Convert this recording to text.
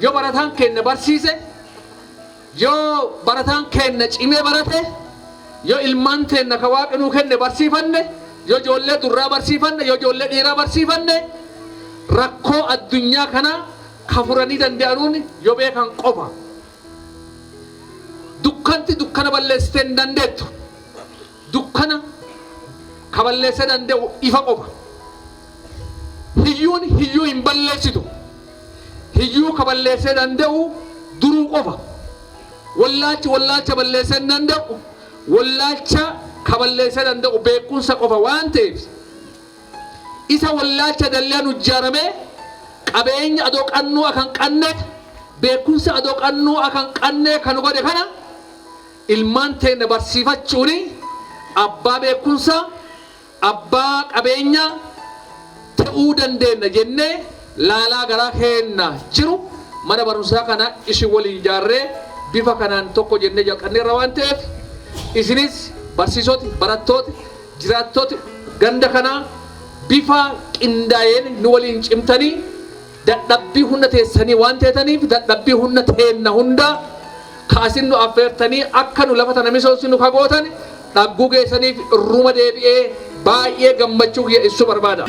Yoo barataan keenna barsiise, yoo barataan keenna cimee barate, yoo ilmaan teenna ka Waaqi nuu kenne barsiifanne, yoo ijoollee durraa barsiifanne, yoo ijoollee dhiiraa barsiifanne, rakkoo addunyaa kana ka furanii danda'anuun yoo beekan qofa. Dukkanti dukkana balleessitee hin dandeettu. Dukkana ka balleessee danda'u ifa qofa. Hiyyuun hiyyuu hin balleessitu. Hiyyuu ka balleessee danda'u duruu qofa. Wallaalchi wallaalcha balleessee hin danda'u. Wallaalcha ka balleessee danda'u beekumsa qofa waan ta'eef, isa wallaalcha dallaan ijaaramee, qabeenya adoo qannuu akan qanne, beekumsa adoo qannuu akan qanne kan godhe kana, ilmaan teenna barsiifachuuni abbaa beekumsa, abbaa qabeenya ta'uu dandeenya jennee laalaa garaa keenna jiru mana barumsaa kana isin waliin ijaarree bifa kanaan tokko jennee jalqabneerra waan ta'eef, isinis barsiisoti, barattooti, jiraattoti ganda kanaa bifa qindaa'een nu waliin cimtanii dadhabbii hunda teessanii waan teetaniif, dadhabbii hunda teenna hunda kaasin nu affeertanii akka nu lafa tana misoomsinu kagootan dhagguu geessaniif irruma deebi'ee baay'ee gammachuu kiyya ibsuu barbaada.